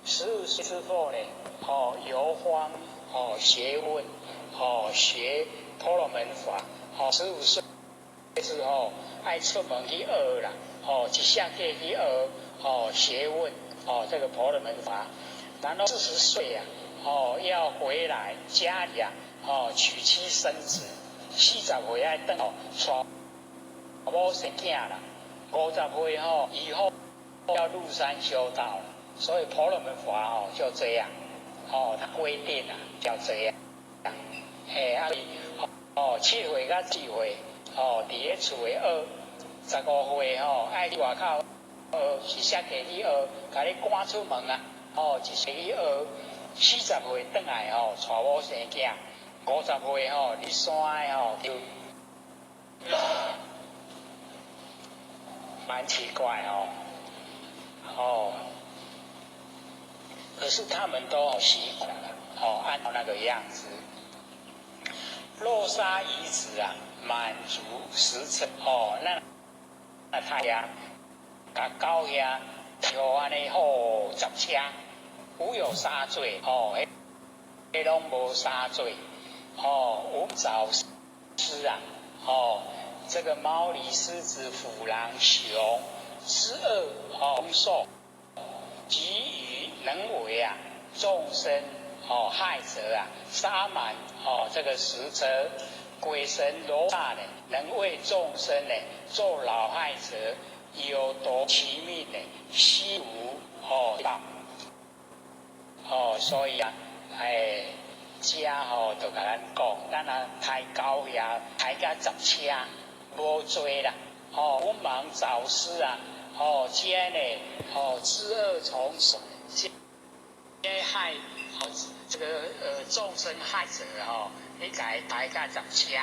15歲之後呢，哦，遊方哦學問，哦學婆羅門法，哦，十五歲之後愛出門去學啦，哦，一舍家去學，哦學問，哦這個婆羅門法，然後40歲啊，哦要回來家裡啊，哦娶妻生子，40歲愛轉哦，娶某生囝啦，50歲吼以後要入山修道了。所以婆羅門法哦就這樣，哦，它規定啊叫這樣，嘿啊，哦，7歲佮4歲，哦，佇咧厝內學，15歲吼愛去外口學，是舍家去學，共你趕出門啊，哦，一世去學，40歲轉來吼，娶某生囝，50歲吼入山吼就，蠻奇怪哦，哦。可是他們都習慣了，哦，按照那個樣子。若殺蟻子啊，滿足十車哦，那那太陽，共狗遐，就按呢好十車，無有殺罪哦，彼攏無殺罪哦，無蚤獅啊，哦，這個貓狸、獅子、虎、狼、熊、之惡哦，獸。及餘能為啊眾生哦害者啊，殺滿哦這個十車，鬼神羅剎呢，能為眾生呢做惱害者，有奪其命呢，悉無哦報哦，所以啊，哎，遮吼就共咱講，咱若刣狗遐刣甲十車，無罪啦，哦，文盲蚤獅啊。哦，這呢，哦，諸惡蟲獸，這害，哦，這個眾生害者吼，你共伊刣甲十車，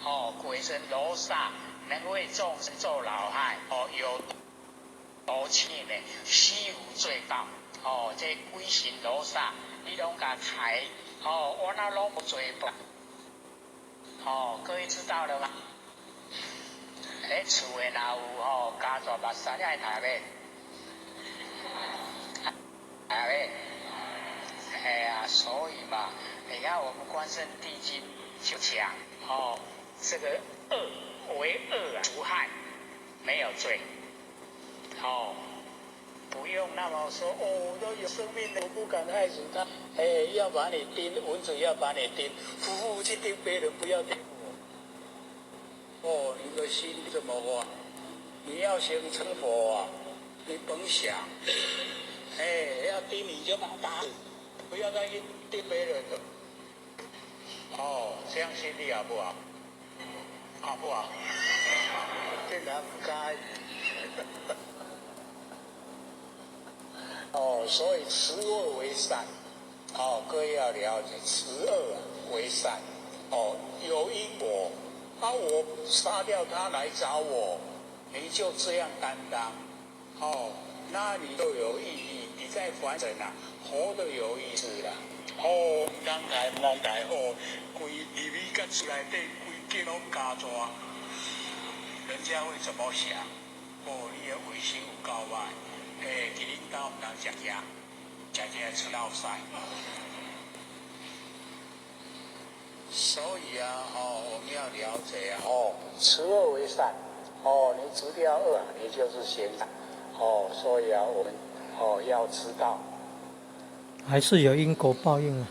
哦，鬼神羅剎能為眾生做惱害，哦，有奪其命呢，悉無罪報，哦，這鬼神羅剎，你攏共刣，哦，我那攏無罪報，哦，各位知道了嗎？欸，厝的若有吼家大目屎，你愛刣欲？刣欲？哎呀，所以嘛，你看我們《關聖帝君》就講，哦，這個惡為惡啊，除害沒有罪，哦，不用那麼說，哦，都有生命的，我不敢害死他，哎，要把你叮，蚊子要把你叮，呼呼去叮別人，不要叮我。哦，你的心這麼壞，你要想成佛啊，你甭想，哎，要叮你就把他打死，不要再去叮別人了。哦，這樣心地好不好？好不好？這人不該。哦，所以除惡為善，哦，各位要了解，除惡為善，哦，有因果。啊！我殺掉他來找我，你就這樣擔當，哦，那你就有意義。你在凡塵啊，活得有意思啦。哦，剛才剛才哦，規入去甲厝內底規間攏加大，人家會怎麼想？哦，你的衛生有夠歹，欸，佇恁兜毋通食食，食食出落屎。所以啊，哦，我們要了解啊，哦，除惡為善，哦，你除掉惡，你就是行善，哦，所以啊，我們哦要知道，還是有因果報應啊。